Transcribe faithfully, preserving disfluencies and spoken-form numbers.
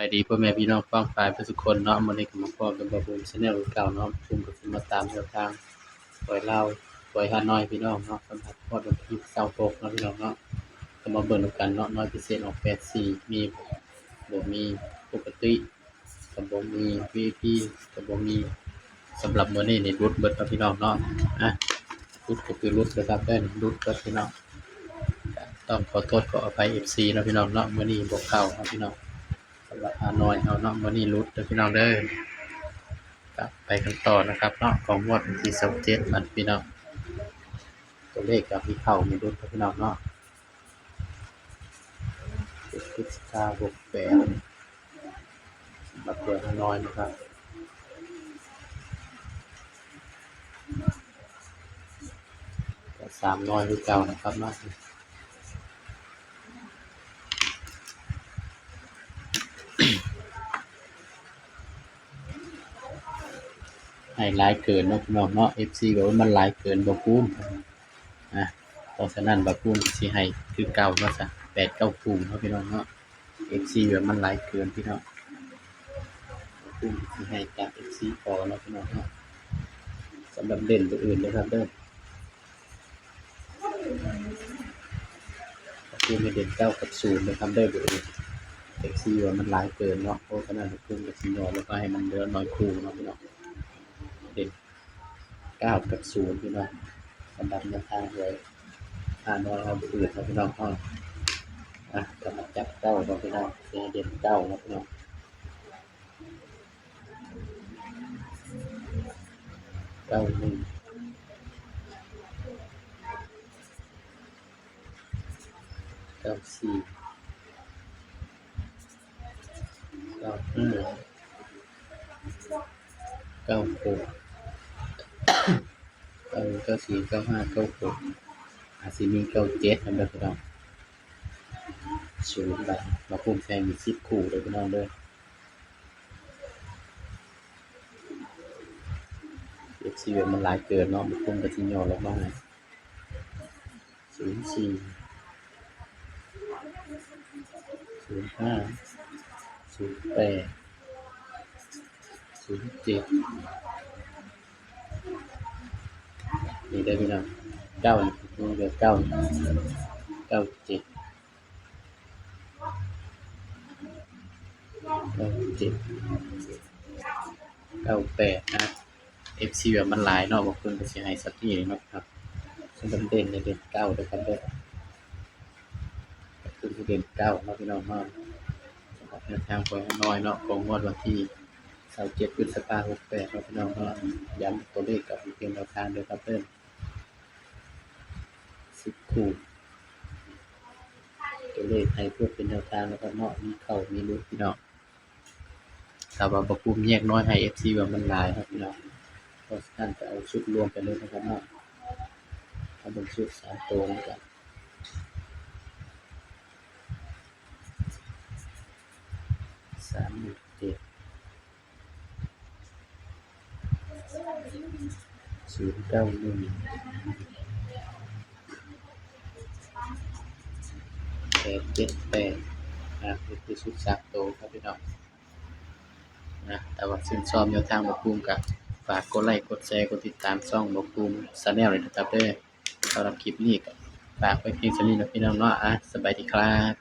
สบายดีพ่อแม่พี่น้องป้องปายเพื่อนทุกคนเนาะ มื้อนี้ก็มาพบกับบ่าวภูมิ Channel คือเก่าเนาะ ภูมิก็สิมาตามแนวทางหวยลาว หวยฮานอยพี่น้องเนาะ สำหรับงวดวันที่ซาวหกเนาะพี่น้องเนาะ ก็มาเบิ่งนำกันเนาะ น้อยพิเศษออกแปดสี่ มีบ่ บ่มี ปกติก็บ่มี วี ไอ พี ก็บ่มี สำหรับมื้อนี้นี่หลุดเบิดเนาะพี่น้องเนาะ อ่ะ หลุดก็คือหลุดนะครับเด้อ หลุดเบิดพี่น้อง ต้องขอโทษขออภัย เอฟซี เนาะพี่น้องเนาะ มื้อนี้บ่เข้าเนาะพี่น้อง สำหรับฮานอยเฮาเนาะ มื้อนี้หลุดเด้อพี่น้องเด้อ ครับ ไปกันต่อนะครับเนาะ ของงวดวันที่ซาวเจ็ดนะพี่น้อง ตัวเลขก็มีเข้ามีหลุดนะพี่น้องเนาะ เจ็ดพฤษภาหกแปด สำหรับตัวฮานอยนะครับ ก็สามร้อยคือเก่านะครับเนาะ ให้หลายเกินเนาะพี่น้องเนาะ เอฟซี บอกว่ามันหลายเกินบ่าวภูมิ อ่ะ เพราะฉะนั้นบ่าวภูมิสิให้คือเก่าเนาะซะ แปดเก้าคู่เนาะพี่น้องเนาะ เอฟซี ว่ามันหลายเกินพี่น้อง บ่าวภูมิสิให้จาก เอฟซี พอเนาะพี่น้องเนาะ สำหรับเด่นตัวอื่นนะครับเด้อ บ่าวภูมิให้เด่นเก้ากับศูนย์นะครับเด้อ ตัวอื่น เอฟซี ว่ามันหลายเกินเนาะ เพราะฉะนั้นบ่าวภูมิก็สิย่อลงมาให้มันเหลือน้อยคู่เนาะพี่น้อง เด่นเก้ากับศูนย์พี่น้อง สำหรับแนวทางหวยฮานอยเฮาบ่อื่นเนาะพี่น้องเนาะ อ่ะ ก็มาจับเก้าเนาะพี่น้อง สิให้เด่นเก้าเนาะพี่น้อง เก้าหนึ่ง เก้าสี่ เก้าห้า เก้าหก เก้าหนึ่ง เก้าสี่ เก้าห้า เก้าหก อาจสิมี เก้าเจ็ด นำเด้อพี่น้อง ศูนย์ บาท บ่าวภูมิแซงอีกสิบคู่เด้อพี่น้องเด้อ เอฟซี ว่ามันหลายเกินเนาะ บ่าวภูมิก็สิย่อลงมาให้ ศูนย์สี่ ศูนย์ห้า ศูนย์แปด ศูนย์เจ็ด นี่ได้พี่น้อง เก้า นี่เหลือเก้า เก้าเจ็ด เก้าเจ็ด เก้าแปด นะ เอฟซี ว่ามันหลายเนาะ บ่าวภูมิก็สิให้สักทีเนาะครับ ซึ่งเป็นเด่นในเด่นเก้าเด้อครับเด้อ ก็คือเด่นเก้าเนาะพี่น้องเนาะ สำหรับแนวทางหวยฮานอยเนาะ ของงวดวันที่ซาวเจ็ด พฤษภา หกแปด เนาะพี่น้องเนาะ ย้ำตัวเลขกับเพียงแนวทางเด้อครับเด้อ สิบคู่ ตัวเลขให้เพื่อเป็นแนวทางนะครับเนาะ มีเข้ามีหลุดพี่น้อง แต่ว่าบ่าวภูมิแยกน้อยให้ เอฟซี ว่ามันหลายครับพี่น้อง เพราะฉะนั้นก็เอาชุดรวมไปเลยนะครับเนาะ เอาเป็นชุดสามตัวแล้วกัน สามหนึ่งเจ็ด ศูนย์เก้าหนึ่ง แปดเจ็ดแปด นะ นี่คือชุดสามตัวครับพี่น้อง นะ แต่ว่าชื่นชอบแนวทางบ่าวภูมิก็ฝากกดไลค์ กดแชร์ กดติดตามช่องบ่าวภูมิ Channel เลยนะครับเด้อ สำหรับคลิปนี้ก็ฝากไว้เพียงเท่านี้นะพี่น้องเนาะ อ่ะ สบายดีครับ